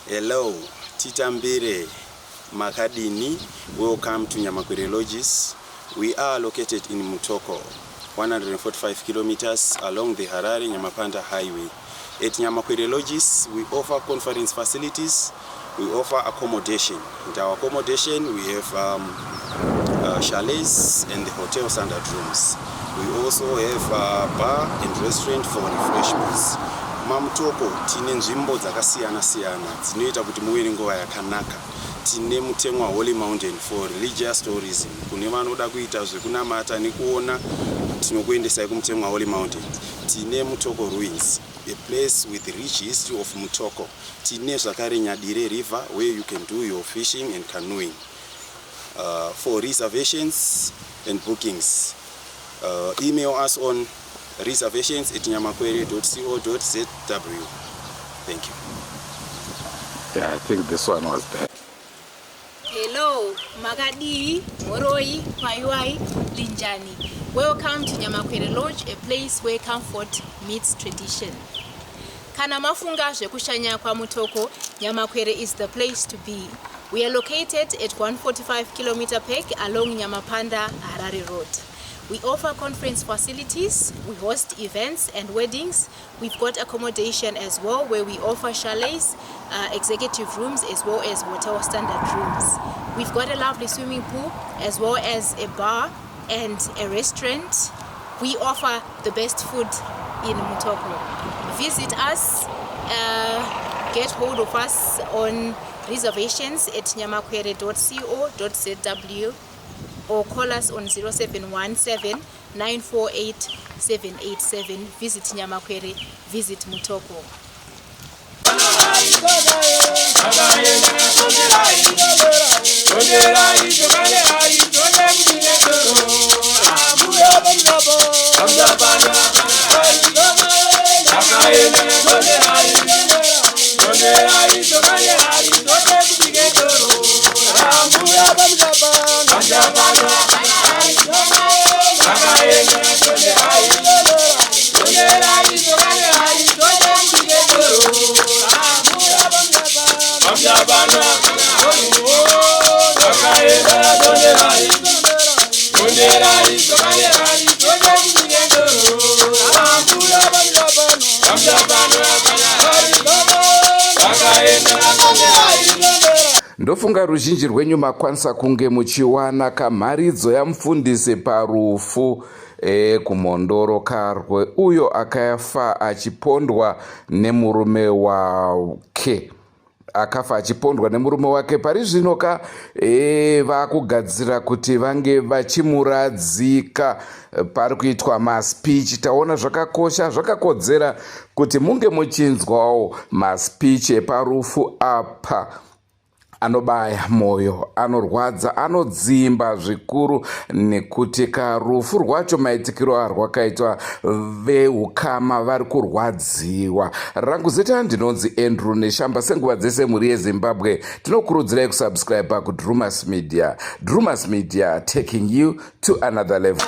Hello, Titambire Makadini. Welcome to Nyamakwere Lodges. We are located in Mutoko, 145 kilometers along the Harare Nyamapanda Highway. At Nyamakwere Lodges, we offer conference facilities, we offer accommodation. In our accommodation, we have um, uh, chalets and the hotel standard rooms. We also have a bar and restaurant for refreshments. MaMutoko tine nzvimbo dzakasiyana siyana dzinoita kuti muve nenguva yakanaka. Tine Mutemwa Holy Mountain for religious tourism. Kune vanoda kuita zvekunamata nekuona tinokuendesai kuMutemwa Holy Mountain. Tine Mutoko Ruins, a place with rich history of Mutoko. Tine zvakare Nyadire River where you can do your fishing and canoeing. Uh, for reservations and bookings, uh, email us on reservations at nyamakwere.co.zw. Thank you. Yeah, I think this one was bad. Hello, makadii, mhoroi, kwaiwai, linjani. Welcome to Nyamakwere Lodge, a place where comfort meets tradition. Kana mafunga zvekushanya kwaMutoko, Nyamakwere is the place to be. We are located at 145 kilometer peg along Nyamapanda Harare Road. We offer conference facilities, we host events and weddings. We've got accommodation as well where we offer chalets, executive rooms as well as hotel standard rooms. We've got a lovely swimming pool as well as a bar and a restaurant. We offer the best food in Mutoko. Visit us, get hold of us on reservations at nyamakwere.co.zw or call us on 0717 948 787. Visit Nyamakwere, visit Mutoko. Ndofunga ruzhinji rwenyu makwanisa kunge muchiwana kamharidzo yamufundisi parufu e, kumhondoro karwe uyo akafa achipondwa nemurume wake akafa achipondwa nemurume wake pari zvino ka e, vakugadzira kuti vange vachimuradzika pari kuitwa maspeech taona zvakakosha zvakakodzera kuti munge muchinzwawo maspeech eparufu apa anobaya mwoyo anorwadza anodzimba zvikuru nekuti karufu rwacho maitikiro arwakaitwa veukama vari kurwadziwa rangu zita ndinonzi andrew neshamba senguva dzese mhuri yezimbabwe tinokurudzirai kusubscribe kudrumas media drumas media taking you to another level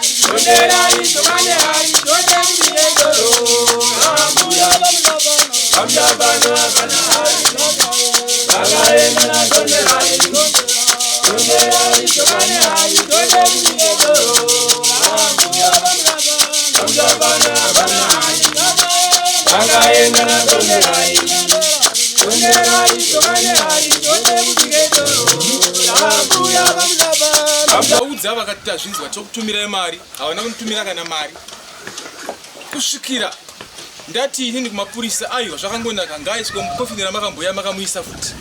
Vaudza vakati tazvinzwa tokutumirai mari, havana kunditumira kana mari kusvikira ndati inini kumapurisa aiwa zvakangonaka ngaaiswe mukofini ramakamboya makamuisa futi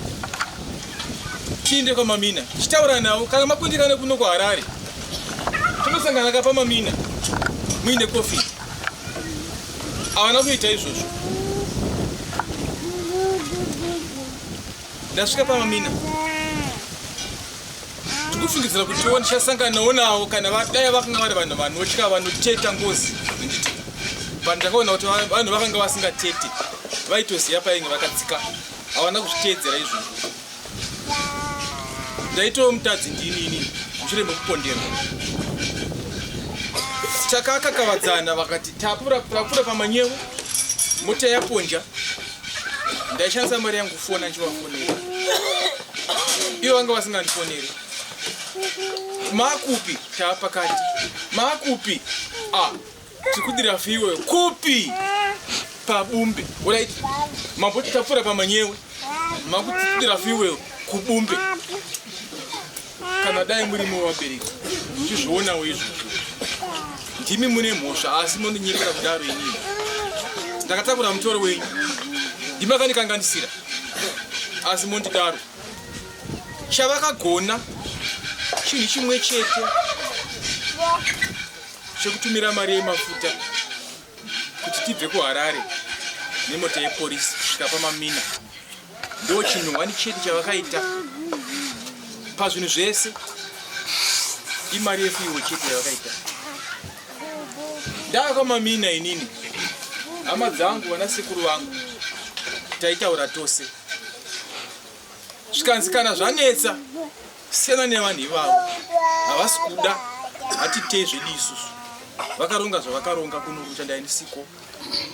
tiinde kwamamina tichitaura navo kana makundikana kuno kuharare tonosangana ka pamamina muine kofini havana kuita izvozvo ndasvika pamamina tikufungidzira kutiwo ndichasanganawo navo kana dai vakanga vari vanhu vanotya vanoteta ngozi nditi but ndakaona kuti vanhu vakanga vasingatete vaitoziva painge vakatsika havana kuzviteedzera izvozvo ndaitova mutadzi ndini ini mushure mekuponderwa takakakavadzana vakati tapura pamanyevo mota yaponja. Ndaishandisa mari yangu kufona ndichivafonera. Ivo vanga vasingandifoneri. Makupi tava pakati. Makupi? Ah, tikudira fiwe kupi? Pabumbe. Alright. Mamboti tapfuura pamanyewe. Makutidira fiwe kubumbe. Kana dai muri muvabereki muchizvionawo izvozvo. Ndimi mune mhosva asi mondinyepera kudaro inini. Ndakatakura mutoro wenyu. Ndimi makandikanganisira. Asi mondidaro. Chavakagona chinhu chimwe chete chekutumira mari yemafuta kuti tibve kuHarare nemota yepolisi kusvika pamamina. Ndo chinhu wani chete chavakaita pazvinhu zvese, imari yefuiwo chete yavakaita. Ndaakwamamina inini, hama dzangu, vanasekuru vangu, taitaura tose, zvikanzi kana zvanetsa siyana nevanhu ivavo, havasi kuda, hatitei zvedu isusu. Vakaronga zvavakaronga kunorucha, ndaindisiko.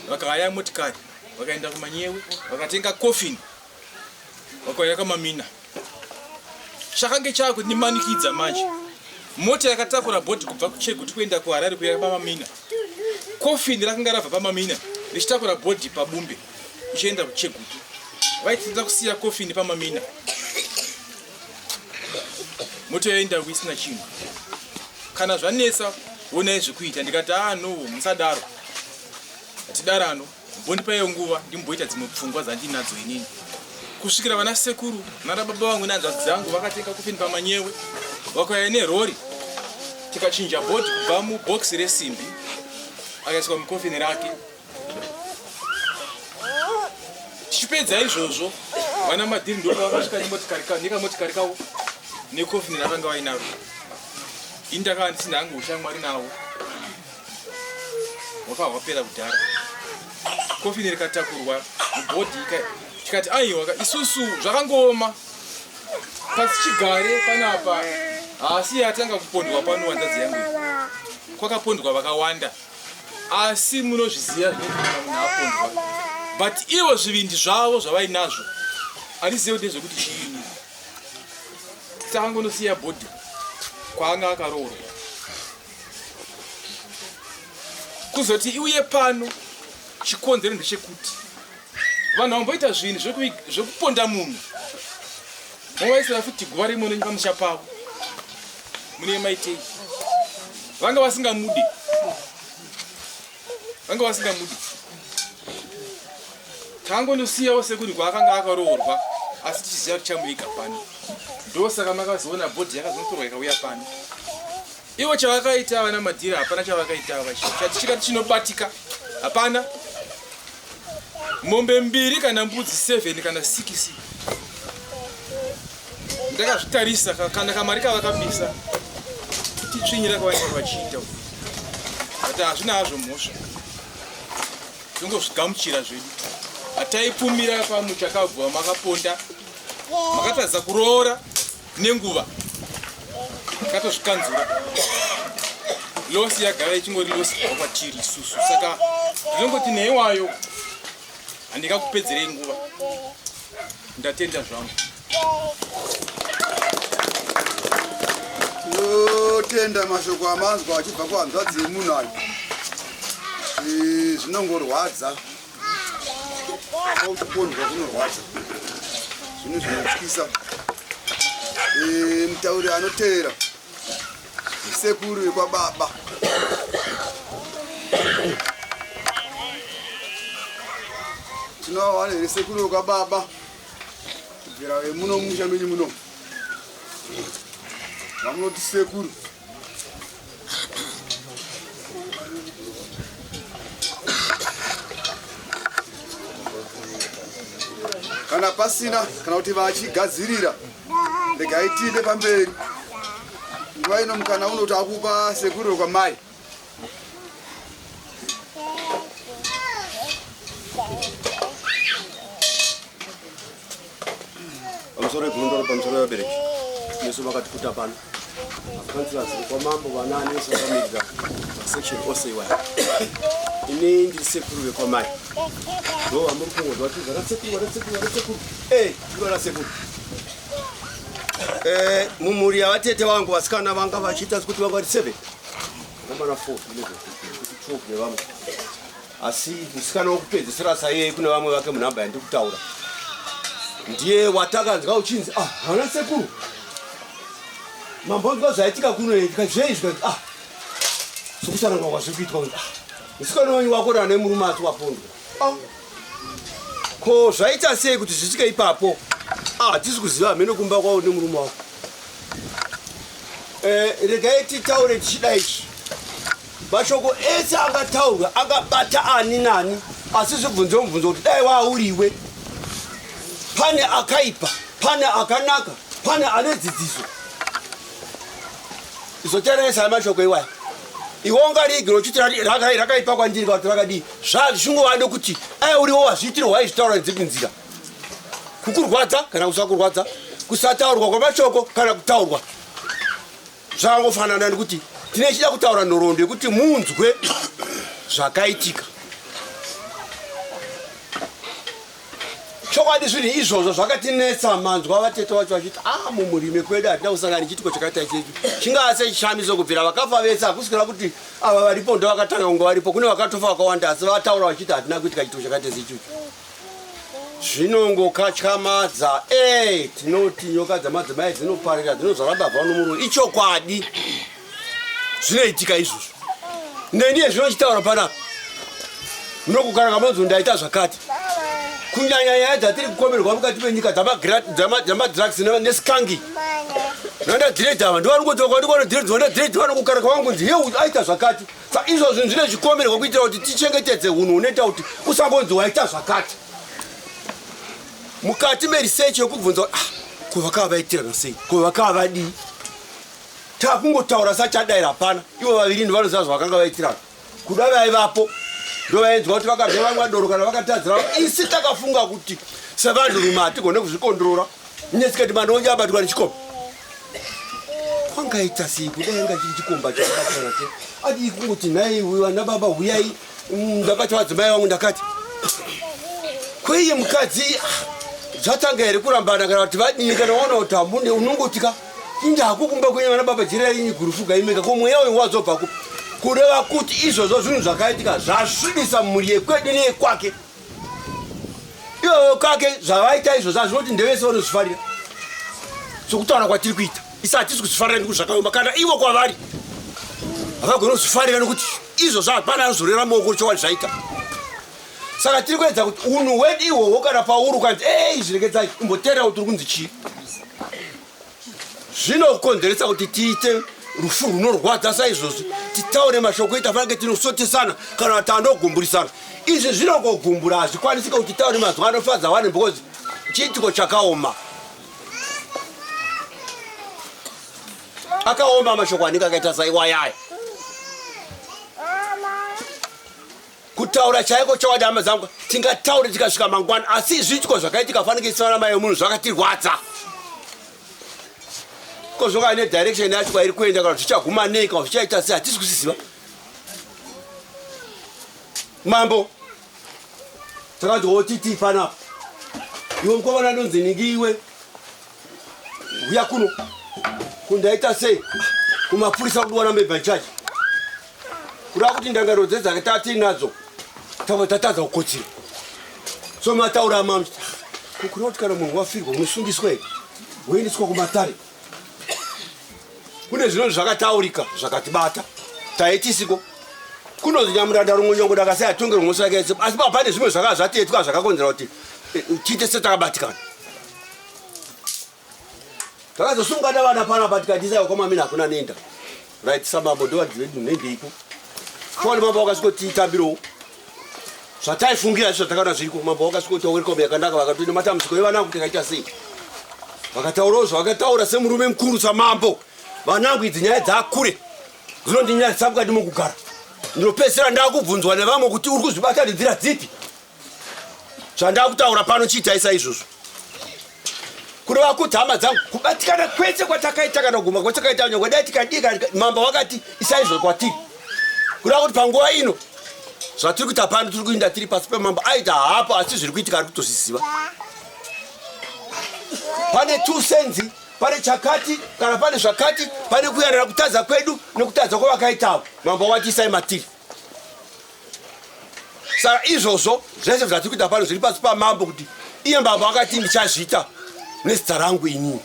Vakahaya motikari, vakaenda kumanyewe, vakatenga coffin, vakauya kamamina. Chakange chaakundimanikidza manje, mota yakatakura bhodhi kubva kucheguti kuenda kuHarare kuya pamamina, coffin rakanga rabva pamamina richitakura bhodhi pabumbe ichienda kuchegutu. Vaitida kusiya coffin pamamina, mota yaenda isina chinhu. Kana zvanetsa onai zvekuita. Ndikati aa no, musadaro, hatidarano, mbondipaiwo nguva ndimboita dzimwe pfungwa dzandinadzo inini, kusvikira vana sekuru nana baba vangu nehanzvadzi dzangu vakatenga kufini pamanyewe, vakauya nerori, tikachinja bhodhi kubva mubhokisi resimbi akaiswa mukofini rake. Tichipedza izvozvo, vana madhiri ndo vakasvika nekamotikari kavo nekofini rakanga vainaro. Ini ndakava ndisina hangu ushamwari navo, hwakahwapera kudhara. Kofini rikatakurwa mubhodhi, tikati aiwa, isusu zvakangooma pasi chigare panapa. Haasi yatanga kupondwa pano, hanzvadzi yangu, kwakapondwa vakawanda, asi munozviziva zvinoita munhu apondwa. But ivo zvivindi zvavo zvavainazvo handizive kuti ndezvekuti chiini. Takangonosiya bhodhi kwaanga akaroorwa, kuzoti iuye pano. Chikonzero ndechekuti vanhu vamboita zvinhu zvekuponda munhu, movaisira futi guva rimwe pamusha pavo, mune maitei? Vanga vasingamudi, vanga vasingamudi. Tangondosiyawo sekuri kwaakanga akaroorwa, asi tichiziva kuti chamuviga pano. Ndosaka makazoona bhodhi yakazonotorwa ikauya pano. Ivo chavakaita vana Madhira hapana chavakaita, chati chikati chinobatika hapana. Mombe mbiri kana mbudzi 7 kana 6, ndakazvitarisa kana kamari kavakabisa kutitsvinyira kwavanenge vachiita, but hazvina hazvo mhosva, tongozvigamuchira zvedu. Hataipfumira pamuchakabva, makaponda, makatadza kuroora nenguva, takatozvikanzura. Loss yagara ichingori loss kubva kwatiri isusu, saka ndinongoti neiwayo handingakupedzerei nguva. Ndatenda zvangu. Tinotenda mashoko amanzwa achibva kuhanzvadzi yemunhu ayo. Zvinongorwadza, kupondwa kunorwadza, zvinhu zvinotyisa. Mutauri anotevera sekuru vekwababa. Tinovawana here sekuru vekwababa kubvira vemuno musha menyu muno vamunoti sekuru? Kana pasina kana kuti vachigadzirira, regai tiinde pamberi. Nguva ino mukana unoti akupa sekuru wekwamai. Pamusoro yegundoro, pamusoro yevabereki nesu vakatikuta pano, macouncillors kwamambo, vanani vese vakamirira masection ose iwaya. Ini ndiri sekuru vekwamai. Ndo vamuri kungonzwa kuti vana sekuru, vana sekuru, vana sekuru. Eh, ndiri vana sekuru. Eh, mumhuri yavatete vangu vasikana vanga vachiita sekuti vanga vari 7. Vakomana 4, 11, 12 nevamwe. Asi musikana wekupedzisira saiyeye kune vamwe vake munhamba yandiri kutaura. Ndiye watakanzwa uchinzi ah, vana sekuru. Mambonzwa zvaitika kuno here? Tikati zvei zvikanzi ah, sokutsanangura kwazviri kuitwa kunzi ah, musikana wenyu wakorana nemurume asi wapondwa. Ah, ko zvaita sei kuti zvisvike ipapo? Ah, hatisi kuziva hameno kumba kwavo nemurume wako. Eh, regai titaure tichida izvi. Mashoko ese angataurwa angabata ani nani, asi zvibvunze mubvunzo kuti dai wauriwe. Pane akaipa, pane akanaka, pane ane dzidziso. Izoteereresai mashoko iwaya. Iwe ungarigire uchiti rakaipa kwandiri kana kuti rakadii. Zvazvingova nekuti ai uriwo wazviitirwa waizvitaura nedzipi nzira. Kukurwadza kana kusakurwadza, kusataurwa kwamashoko kana kutaurwa. Zvakangofanana nekuti tine chida kutaura nhoroondo yekuti munzwe zvakaitika. Chokwadi zvinhu izvozvo zvakatinetsa manzwa vatete vacho vachiti a ah, mumhuri mekwedu hatina kusangana nechiitiko chakaita ichechi chingaa sechishamiso kubvira vakafa vese hakusikira kuti ava varipo ndo vakatanga kunge varipo kune vakatofa vakawanda asi vataura vachiti hatina kuitika chiitiko chakaita sechicho zvinongokatyamadza e eh, tinoti nyoka dzamadzimai dzinoparira dzinozvara mbavha nomurume ichokwadi zvinoitika izvozvo neni yezvino chitaura panapa munokukaranga monzi ndaita zvakati kunyanya nyaya dzatiri kukomerwa mukati menyika dzamadrugs neskangi nandadhiredha ava ndivanongotivandivanodhiredha vanokukaranga vangunzi ye aita zvakati Sa izvo zvinhu zvine zvikomerwa kuitira kuti tichengetedze hunhu hunoita kuti usangonzi waita zvakati. Mukati meresearch yokubvunza ah, ko vakava vaitirana sei, ko vakava vadii, takungotaura sachadaira hapana. Ivo vaviri ndivanoziva zvavakanga vaitirana. Kuda vaivapo ndovainzwa kuti vakarya vamwa doro kana vakatadzira. Isi takafunga kuti sevanhurume hatigone kuzvikondrora. Nyesikati manonja abatwa nechikomba. Kwangaita sei kudai anga chiri chikomba chakabatwa nacho. Adii kungoti nhai vana baba huyai mm, ndabata vadzimai vangu ndakati. Kweiye mukadzi ah, zvatanga here kurambana kana kuti vadii kana waona kuti hamune unongoti ka inda hako kumba kwenyu vana baba jirai inyi gurufuga imeka ko mweya uyu wazobva kupi kureva kuti izvozvo zvinhu zvakaitika zvasvibisa mhuri yekwedu neyekwake ivo kake zvavaita izvo zvazvinoti ndevese vanozvifarira sokutaura kwatiri kuita isi hatisi kuzvifarira nekuti zvakaoma kana ivo kwavari havagoni kuzvifarira nekuti izvo zvapana anozorera maoko chokwadi zvaita saka tiri kuedza kuti unhu hwedu ihwohwo kana pauri ukanzi ei zviregedzai imboteerera kuti uri kunzi chii Zvinokonzeresa kuti tiite rufu runorwadza saizvozvi, titaure mashoko edu tafanira tinosotesana kana kuti anogumburisana. Izvi zvinongogumbura, hazvikwanisike kuti titaure mazwi anofadza vanhu because chiitiko chakaoma. Akaoma mashoko anenge akaita saiwayaya. Kutaura chaiko chokwadi hama dzangu tingataure tikasvika mangwana asi zviitiko zvakaitika fanike isana mai wemunhu zvakatirwadza. Ko zvokava nedirection yacho kwairi kuenda kana zvichaguma nei kana zvichaita sei hatisi kusiziva. Mambo takanzi wotiti panapa iwe mukomana anonzi ningi iwe huya kuno kundaita sei kumapurisa kudiwana mebva chachi Kureva kuti ndangariro dzedzake tatiinadzo tava tatadza kukotsira. So mataura amam kureva kuti kana munhu wafirwa unosungiswa here woendeswa kumatare. Kune zvinonzi zvakataurika zvakatibata taitisiko kunonzi nyamuranda rumwe nyongo ndakasaya tongerwa mhosva yake yese asi pa pane zvimwe zvakava zvatiitwa zvakakonzera kuti eh, tiite setakabatikana. Takazosunga navana panapa tikati isai kwamamina hakuna nenda. Right samambo ndovadzi vedu nendeiko. Chokwadi mambo wakasvikotitambirawo. Zvataifungira izvo zvatakaona zviriko mambo wakasvikoita welcome yakanaka vakatoenda matambudziko evanangu tikaita sei. Vakataurawo zvavakataura semurume mukuru samambo. Vanangu idzi nyaya dzakure. Dzinondinyadzisa mukati mokugara. Ndinopedzisira ndakubvunzwa nevamwe kuti uri kuzvibata nenzira dzipi. Zvandakutaura pano chiitai saizvozvo. Kureva kuti hama dzangu kubatikana kwese kwatakaita kana kuguma kwatakaita nyangwe dai tikadii mambo wakati isaizvo kwatiri. Kureva kuti panguva ino Zvatiri kuita pano tiri kuinda tiri pasi pemambo aita hapo asi zviri kuitika ari kutozviziva. Pane two cents, pane chakati kana pane zvakati, pane kuyanana kutadza kwedu nekutadza kwavakaitawo. Mambo wati isai matiri. Saka izvozvo zvese zvatiri kuita pano zviri pasi pamambo kuti iye mambo akati ndichazviita nezita rangu inini.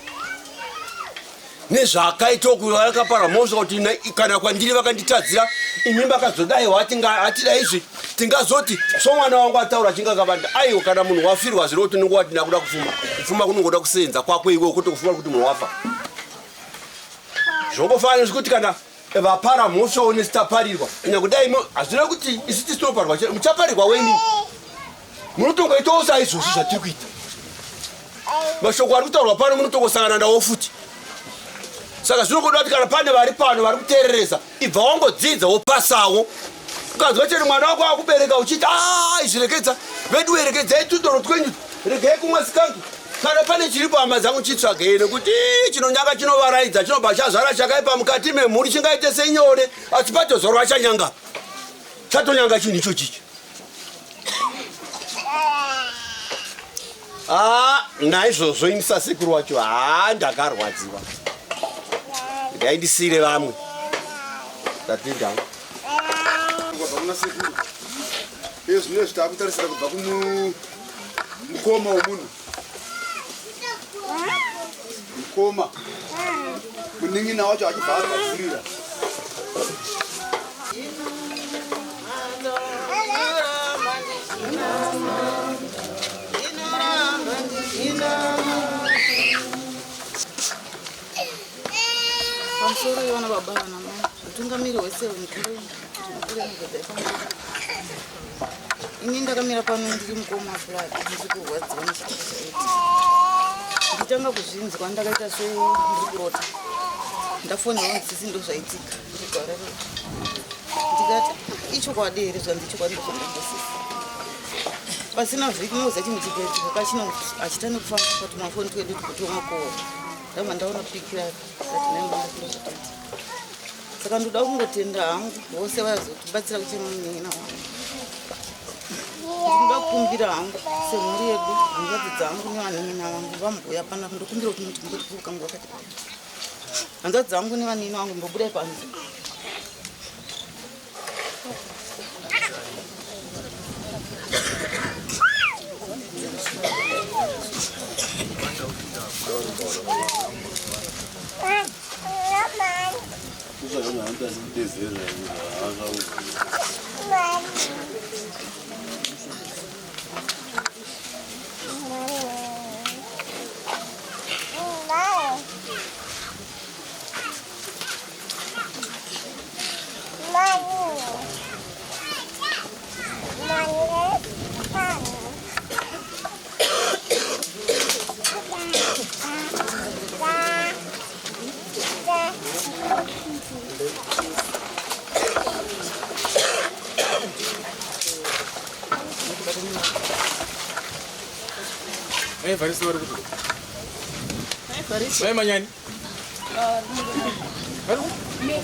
Nezvaakaita uku akapara mhosva kuti kana kwandiri vakanditadzira imi makazodai hatida izvi tingazoti somwana wangu ataura achinge akavanda aiwa kana munhu wafirwa zviro kuti unenge wati ndakuda kupfuma kupfuma kunongoda kusenza kwako iwe kuti kufuma kuti munhu wafa zvongofanira zvekuti kana vapara mhosva one sitaparirwa nyakudai hazvina kuti isu tisinoparwa muchaparirwa weni munotongoitawo saizvozvi zvatiri kuita mashoko ari kutaurwa pano munotongosangana nawo futi saka zvinokoda kuti kana pane vari pano vari kuteereresa ibva wangodzidza wopasawo ukanzwa chero mwana wako akubereka uchiti a izvi rekedza vedu rekedzai tudoro twenyu regai kumwa sikangu kana pane chiripo hama dzangu chitsvagei nekuti chinonyanga chinovaraidza chinobva chazvara chakaipa mukati memhuri chingaite senyore asi patozorwa chanyanga chatonyanga chinhu icho chichi Ah, naizvozvo ini sasekuru wacho haa ndakarwadziwa. Regai ndisiire vamwe. Ndatenda. Kubva kuna sekuru. Iye zvino izvi takutarisira kubva kumukoma wemunhu. Mukoma. Munin'ina wacho achibva agadzirira. Pamusoro yevana baba vana mai utungamiri hwese mukuru ini ndakamira pano ndiri mukoma blood ndiri kurwadziwa nechitiko chaiti nditanga kuzvinzwa ndakaita sendiri kurota ndafonerawo nzisi ndozvaitika ndikwararira ndikati ichokwadi here zvanzi ichokwadi ndozvandambosisi pasina vhiki moziva chinhu chikaitika kachino hachitani kufamba patumafoni twedu tukutomakowa ndabva ndaona piki rake ndati nhai mwana ndozvatoita saka ndoda kungotenda hangu vose vazotibatsira kuchema munin'ina wangu ndinoda kukumbira hangu semhuri yedu hanzvadzi dzangu nevanin'ina vangu vambuya panapa ndokumbira kuti muti mumboti kukangu vakati hanzvadzi dzangu nevanin'ina vangu mbobudai panze Mai Varisto vari kupi? Mai Manyani. Vari kupi?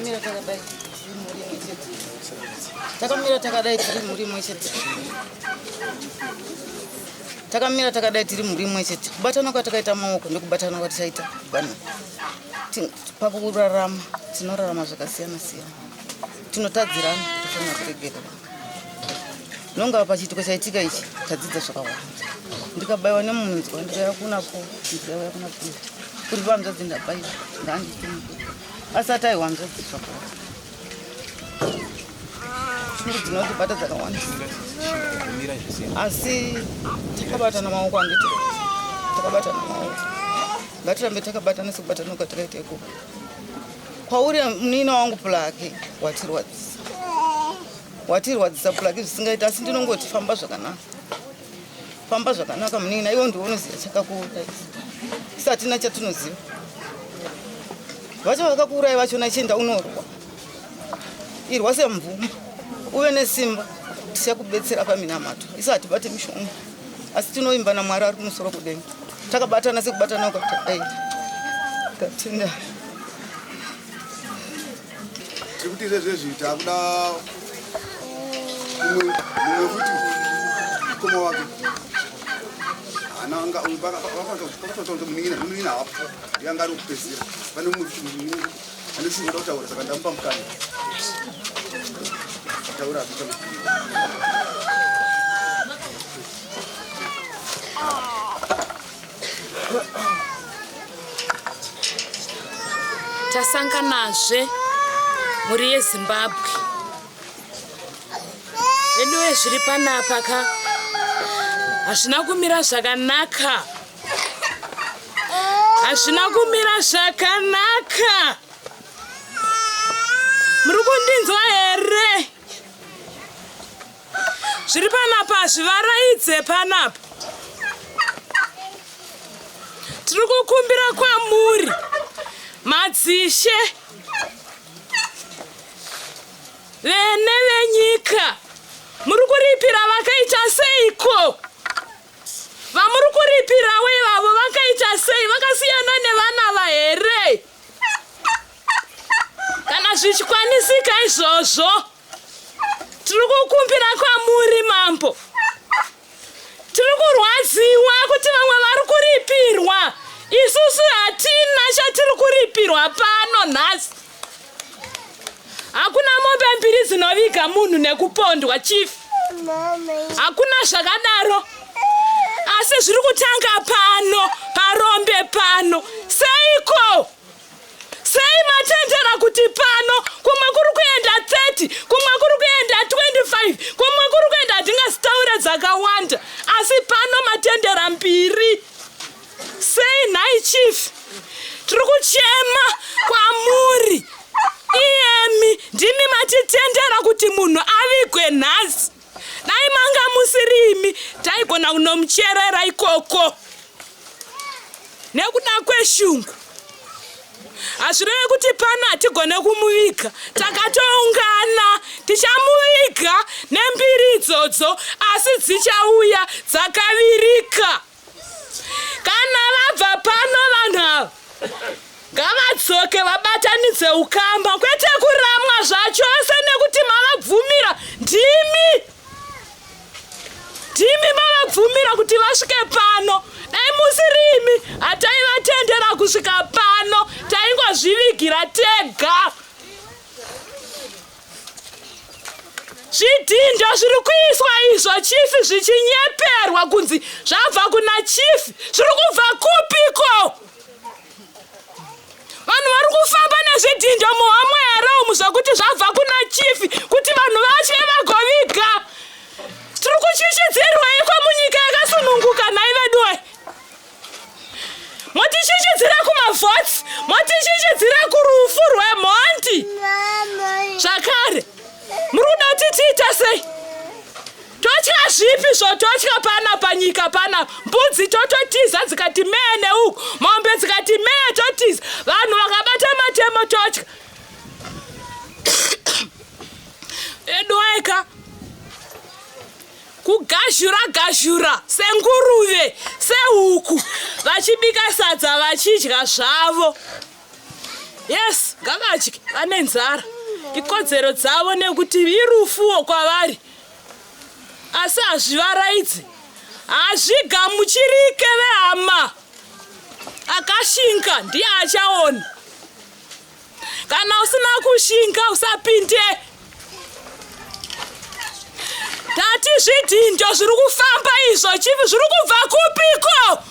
Takamira takadai tiri mhuri imwe chete. Takamira takadai tiri mhuri imwe chete. Takamira takadai tiri mhuri imwe chete. Kubatana kwatakaita maoko ndekubatana kwatichaita vanhu. Pakurarama tinorarama zvakasiyana siyana. Tinotadzirana tofanira kuregerera. Nonga pachiitiko chaitika ichi tadzidza zvakawanda. Ndikabaiwa nemunzwa ndikauya kuna po ndikauya kuna po kuri vanzvadzi ndabaiwa ndaanditumi asati aiwa hanzvadzi zvakawanda. Shungu dzinotibata dzakawanda asi takabatana maoko handiti takabatana maoko. Ngatirambe takabatana sekubatana kwatakaita ikoko. Kwauri munina wangu Plaki, watirwadzisa. Watirwadzisa Plaki zvisingaiti, asi ndinongoti famba zvakanaka. Famba zvakanaka munina, iwe ndiwe unoziva chakakuuraya. Isu hatina chatinoziva. Vacho vakakuuraya vachona chienda unorwa. Irwa semvumba, uve nesimba, tichakubetsera paminamato. Isu hatibate mishonga, asi tinoimba naMwari ari kumusoro kudenga. Takabatana sekubatana kwatakaita. Tatenda. Tiri kuti izvezvezvi takuda mumwe mumwe futi mukoma wake haana anga vakatotaura munin'ina munin'ina hapo ndiye anga ari wekupedzisira. Pane mumwe futi munin'ina ane shungu kuda kutaura, saka ndamupa mukana taura. Tasanganazve mhuri yeZimbabwe. Veduwe, zviri panapa ka hazvina kumira zvakanaka, hazvina kumira zvakanaka. Muri kundinzwa here? Zviri panapa hazvivaraidze panapa. Tiri kukumbira kwamuri madzishe, vene venyika, muri kuripira vakaita seiko? Vamuri kuripirawo ivavo vakaita sei? Vakasiyana nevana va here? Kana zvichikwanisika izvozvo, tiri kukumbira kwamuri mambo. Tiri kurwadziwa kuti vamwe vari kuripirwa, isusu hatina chatiri kuripirwa pano nhasi. Hakuna mombe mbiri dzinoviga munhu nekupondwa, chief, hakuna zvakadaro. Asi zviri kutanga pano parombe pano. Seiko? Sei matendera kuti pano kumwe kuri kuenda 30, kumwe kuri kuenda 25, kumwe kuri kuenda, hatingazitaure dzakawanda, asi pano matendera mbiri? Sei nhai chief? Tiri kuchema kwamuri iyemi, ndimi matitendera kuti munhu avigwe nhasi. Dai manga musiri imi, taigona kunomucherera ikoko nekuda kweshungu. Hazvireve kuti pano hatigone kumuviga. Takatoungana, tichamuviga nembiri idzodzo, asi dzichauya dzakavirika. Kana vabva pano vanhu ava ngavadzoke vabatanidze ukamba, kwete kuramwa zvachose nekuti mavabvumira. Ndimi mavabvumira kuti vasvike pano. Dai musirimi, hataivatendera kusvika pano, taingozvivigira tega. Zvidhindo zviri kuiswa izvo chief, zvichinyeperwa kunzi zvabva kuna chief, zviri kubva kupiko? Vanhu vari kufamba nezvidhindo muhomwe here umu zvokuti zvabva kuna chief, kuti vanhu vatye vagoviga? Tiri kuchichidzirweiko munyika yakasununguka nhai veduwe? Motichichidzira kumavotes, motichichidzira kurufu rwemhondi zvakare. Muri kuda kuti tiita sei? Totya zvipi zvototya pana panyika pana? Mbudzi tototiza dzikati mee neuku, mombe dzikati mee totiza, vanhu vakabata matemo totya. Eduweka kugazhura gazhura senguruve, sehuku, vachibika sadza vachidya zvavo. Yes, ngavadye, vane nzara, ikodzero dzavo nekuti irufuwo kwavari, asi hazvivaraidzi, hazvigamuchirike vehama. Akashinga ndiye achaona. Kana usina kushinga usapinde. Tati zvidhindo zviri kufamba izvo chief zviri kubva kupiko?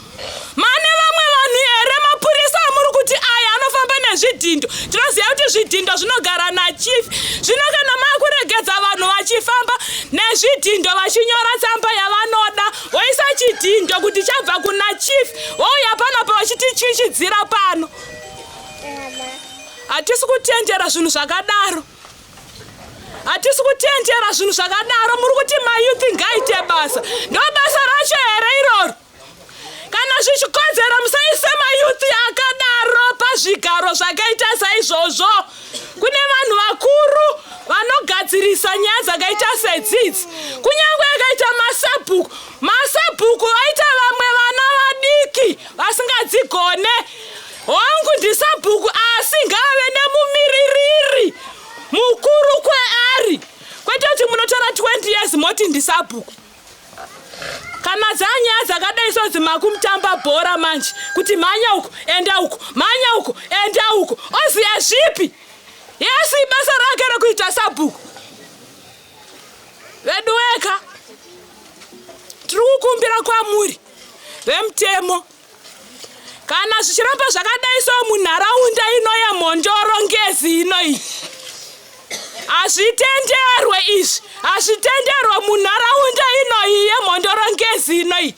Mane vamwe vanhu here mapurisa amuri kuti aya anofamba? nezvidhindo. Tinoziva kuti zvidhindo zvinogara nachief. Zvino kana makuregedza vanhu vachifamba nezvidhindo vachinyora tsamba yavanoda, voisa chidhindo kuti chabva kuna chief, vouya panapa vachitityityidzira pano. Hatisi kutendera zvinhu zvakadaro. Hatisi kutendera zvinhu zvakadaro. Muri kuti mayouth ngaite basa. Ndo basa racho here iroro? Kana zvichikodzera musaise mayouth akadaro pazvigaro zvakaita saizvozvo. Kune vanhu vakuru vanogadzirisa nyaya dzakaita sedzidzi. Kunyange akaita masabhuku, masabhuku vaita vamwe vana vadiki vasingadzigone. Hongu ndisabhuku asi ngaave nemumiririri mukuru kweari, kwete kuti munotora 20 years moti ndisabhuku. Kana dzanyaya dzakadai so dzimakumutamba bhora manje kuti mhanya uku enda uku mhanya uku enda uku, oziya zvipi? Yesi basa rake rekuita sabhuku. Veduweka, tiri kukumbira kwamuri vemutemo, kana zvichiramba zvakadai so munharaunda ino yeMhondoro Ngezi ino iyi, hazvitenderwe izvi, hazvitenderwe munharaunda ino iyi yeMhondoro Ngezi ino iyi.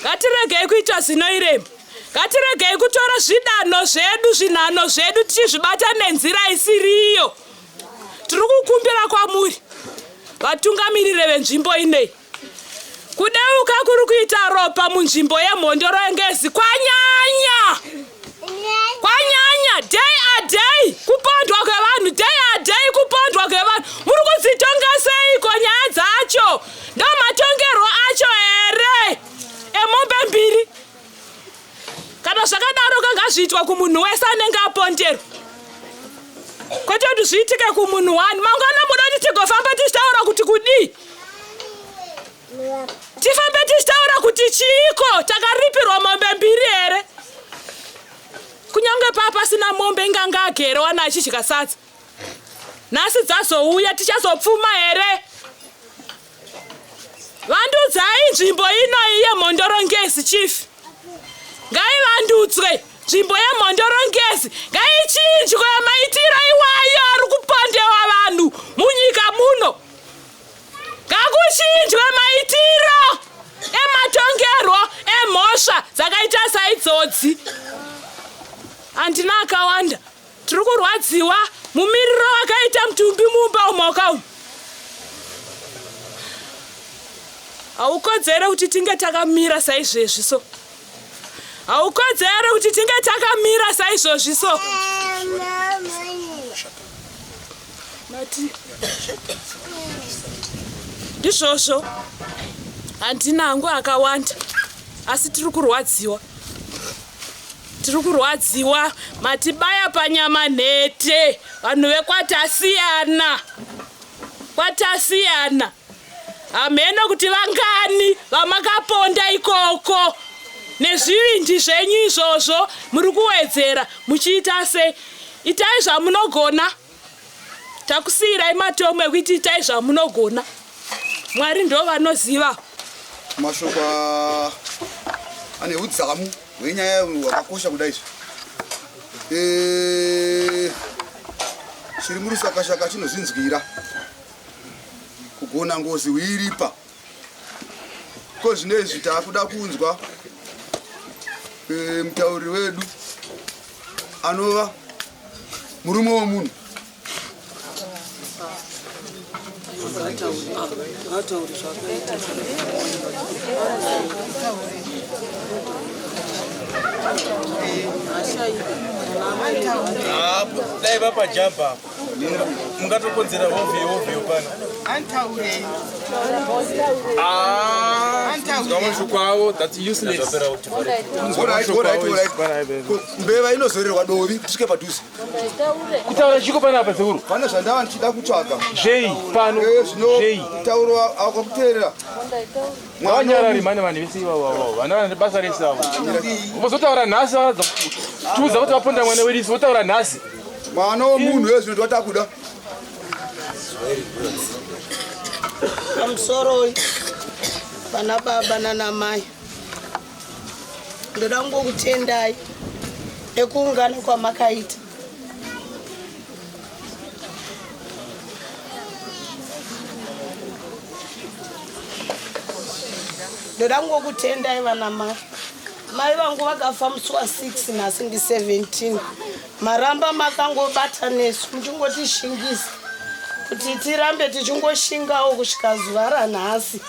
Ngatiregei kuita zino irema, ngatiregei kutora zvidanho zvedu, zvinhano zvedu tichizvibata nenzira isiriyo. Tiri kukumbira kwamuri vatungamirire venzvimbo inei, kudeuka kuri kuita ropa munzvimbo yeMhondoro Ngezi kwanyanya, kwanyanya. Day a day kupondwa kwevanhu, day a day kupondwa kwevanhu. Muri kudzitonga seiko nyaya dzacho? Ndo matongerwo acho here emombe mbiri? Kana zvakadaro kangazviitwa kumunhu wese anenge aponderwa, kwete kuti zviitike kumunhu wani. Mangwana muda kuti tigofamba tichitaura kuti kudii? Tifambe tichitaura kuti chiiko? Takaripirwa mombe mbiri here? Kunyange paa pasina mombe, inganga agere wana achidya sadza. Nhasi dzazouya, tichazopfuma here? Vandudzai nzvimbo ino yeMhondoro Ngezi, chief. Ngaivandudzwe nzvimbo yeMhondoro Ngezi, ngaichinjwe maitiro iwayo ari kupondewa vanhu munyika muno. Ngakuchinjwe maitiro ematongerwo emhosva dzakaita saidzodzi. Handina akawanda, tiri kurwadziwa mumiriro wakaita mutumbi mumba umoka umu. Haukodzere kuti tinge takamira saizvezvi so, haukodzere kuti tinge takamira saizvozvi so. Mati ndizvozvo, handina hangu akawanda, asi tiri kurwadziwa, tiri kurwadziwa. Matibaya panyama nhete, vanhu vekwatasiyana, kwatasiyana. Hameno kuti vangani vamakaponda ikoko nezvivindi zvenyu izvozvo. Muri kuwedzera muchiita sei? Itai zvamunogona, takusiyirai matomo ekuti itai zvamunogona. Mwari ndo vanoziva. Mashoko ane udzamu hwenyaya hwakakosha kudai izvi. Chiri murusakashaka chinozvinzwira. Kugona ngozi huiripa ko zvino izvi taakuda kunzwa mutauriri wedu anova murume wemunhu. Dai vapajamba mungatokonzera hovheyo hovheyo pano. Kunzwa mashoko avo, that's useless. Alright, alright, alright. Mbeva inozorerwa dovi tisvike padhuze. Kutaura chiko panapa, sekuru? Pane zvandava ndichida kutsvaga. Zvei pano? Zvino Zvei? tauro akakuteerera. Ngavanyarari mane vanhu vese ivavo, vana vane basa rese avo. Vozotaura nhasi, varadza tiudza kuti vaponda mwana wedu, votaura nhasi. Mwana womunhu wezvino twatakuda. Pamusoroi vana baba nana mai, ndoda kungokutendai. nekuungana kwamakaita. Ndoda kungokutendai vana mai. Mai vangu vakafa musi wa 6 nhasi ndi 17. Maramba makangobata nesu muchingotishingisa kuti tirambe tichingoshingawo kusvika zuva ranhasi.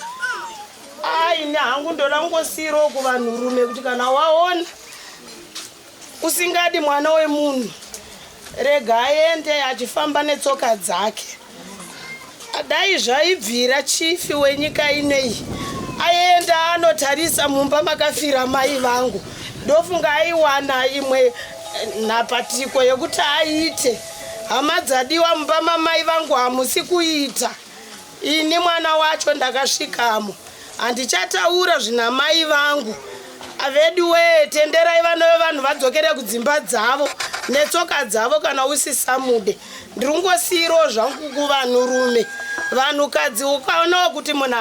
Aini hangu ndoda kungosiirawo kuvanhurume kuti kana waona usingadi mwana wemunhu rega aende achifamba netsoka dzake. Dai zvaibvira chifi wenyika ineyi aenda anotarisa mumba makafira mai vangu ndofunga aiwana imwe eh, nhapatiko yekuti aite hama dzadiwa mumba mamai vangu hamusi kuita Ini mwana wacho ndakasvikamo handichataura zvina mai vangu veduwee tenderai vana vevanhu vadzokere kudzimba dzavo netsoka dzavo kana usisamude ndiri kungosiirawo zvangu kuvanhurume vanhukadzi ukaonawo kuti munhu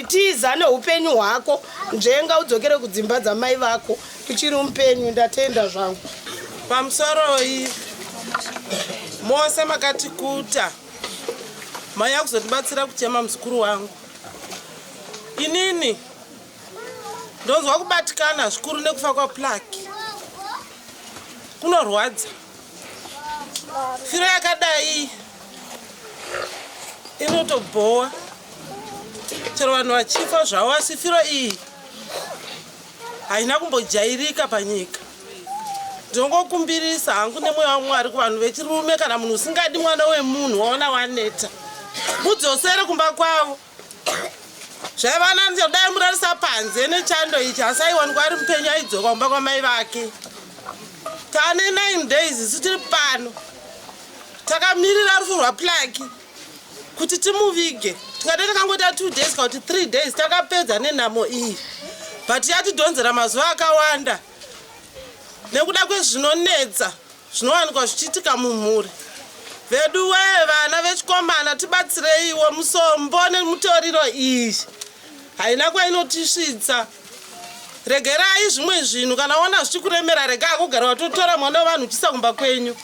tiza neupenyu hwako nzvenga udzokere kudzimba dzamai vako uchiri mupenyu ndatenda zvangu pamusoroi mose makatikuta manya kuzondibatsira kuchema muzukuru wangu inini ndonzwa kubatikana zvikuru nekufa kwaplaki kunorwadza firo yakadai inotobhowa chero vanhu vachifa zvavo asi firo iyi haina kumbojairika panyika ndinongokumbirisa hangu nemweya wamwari kuvanhu vechirume kana munhu usingadi mwana wemunhu waona waneta mudzosere kumba kwavo zvaiva nani dai murarisa panze nechando ichi asi aiwanikwa ari mupenyu aidzoka kumba kwamai vake tane 9 days isu tiri pano takamirira rufu rwaplaki kuti timuvige tingadai takangoita 2 days kana kuti 3 days takapedza nenhamo iyi but yatidhonzera mazuva akawanda nekuda kwezvinonetsa zvinowanikwa zvichiitika mumhuri vedu wee vana vechikomana tibatsireiwo musombo nemutoriro iyi haina kwainotisvitsa regerai zvimwe zvinhu kana waona zvichikuremera rega akugara watotora mwana wevanhu uchisa kumba kwenyu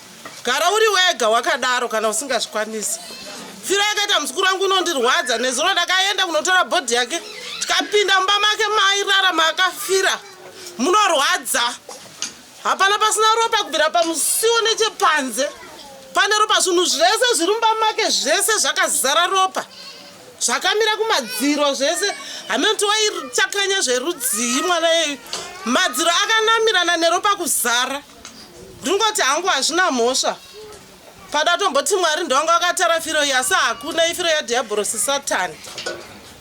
Gara uri wega wakadaro kana usingazvikwanisi. Firo yakaita muzukuru wangu inondirwadza. Nezuro ndakaenda kunotora bhodhi yake tikapinda mumba make maairara maakafira. Munorwadza. Hapana pasina ropa kubvira pamusiwo nechepanze. Pane ropa zvinhu zvese zviri mumba make zvese zvakazara ropa. Zvakamira kumadziro zvese. Hameno kuti waichakanya zverudzii mwana iyeyu. Madziro akanamirana neropa kuzara. Ndingoti hangu hazvina mhosva. Pada tomboti Mwari ndovanga vakatara firo iyi asi hakuna ifiro yadhiabhorosi satani.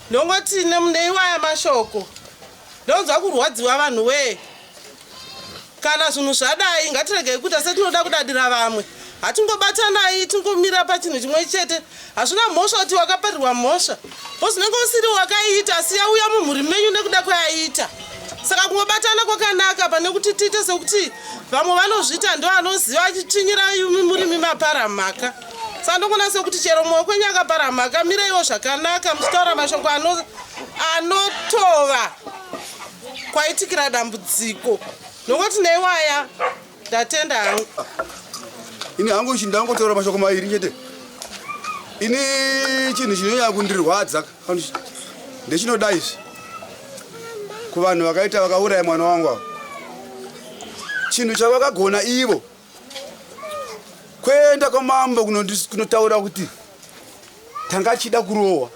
Ndongoti neiwaya mashoko ndonzwa kurwadziwa vanhu wee. Kana zvinhu zvadai ngatiregei kuita setinoda kudadira vamwe. Hatingobatanai tingomira pachinhu chimwe chete. Hazvina mhosva kuti wakaparirwa mhosva. Because unenge usiri wakaiita asi yauya mumhuri menyu nekuda kwayaiita. Saka kungobatana kwakanaka pane kuti tiite sekuti vamwe vanozviita ndo anoziva achitsvinyira imi murimi mapara mhaka. Saka ndongona sekuti chero mumwe kwenyu akapara mhaka mireiwo zvakanaka muchitaura mashoko anotova kwaitikira dambudziko. Ndokuti neiwaya Ndatenda hangu. Ini hangu ichi ndangotaura mashoko mairi chete. Ini chinhu chinonyanya kundirwadza ndechinoda izvi kuvanhu vakaita vakauraya mwana wangu ava. Chinhu chavakagona ivo kuenda kwamambo kunotaura kuti tanga achida kurohwa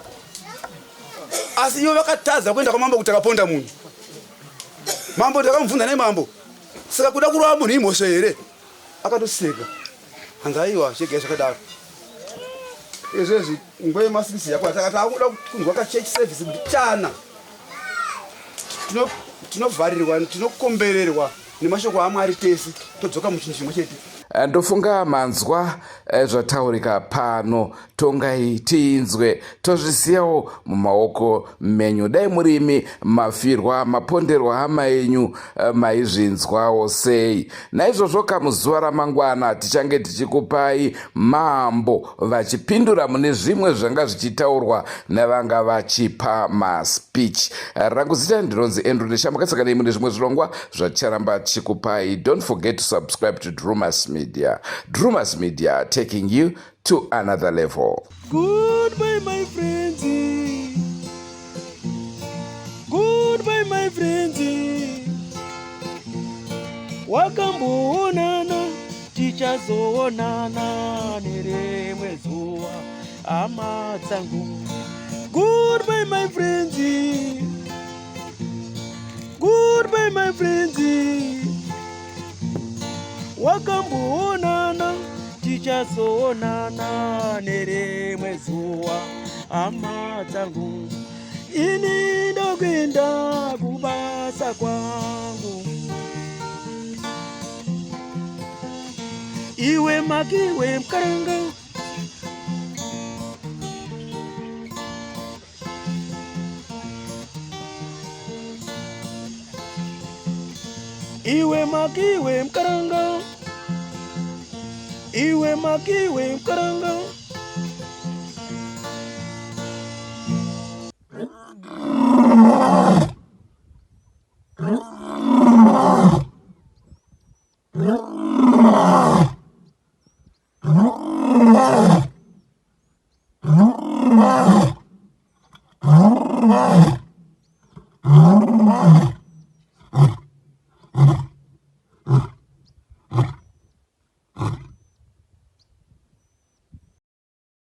asi ivo vakatadza kuenda kwamambo kuti akaponda munhu. Mambo ndakamubvunza nei mambo Saka kuda kurova munhu imhosva here? Akatoseka. Hanzi aiwa chegai zvakadaro. Izvezvi nguva yemasikisi yakwana saka takuda kunzwa kachurch service kuti chana. Tinovharirwa tinokombererwa nemashoko aMwari tese todzoka muchinhu chimwe chete. Eh, ndofunga manzwa eh, zvataurika pano tongai tiinzwe tozvisiyawo mumaoko menyu dai murimi mafirwa maponderwa hama yenyu eh, maizvinzwawo sei naizvozvo kamuzuva ramangwana tichange tichikupai mambo vachipindura mune zvimwe zvanga zvichitaurwa nevanga vachipa maspeech rangu zita ndinonzi Andrew Neshamba katsakanei mune zvimwe zvirongwa zvaticharamba tichikupai don't forget to subscribe to Drumas Media Drumas Media taking you to another level. Goodbye my friends. Goodbye my friends. Wakamboonana tichazoonana nerimwe zuva hama dzangu. Goodbye my friends. Goodbye my friends. Wakamboonana tichazoonana nerimwe zuva hama dzangu. Ini ndokuenda kubasa kwangu. Iwe makiwe mkaranga. Iwe makiwe mkaranga. Iwe makiwe mkaranga.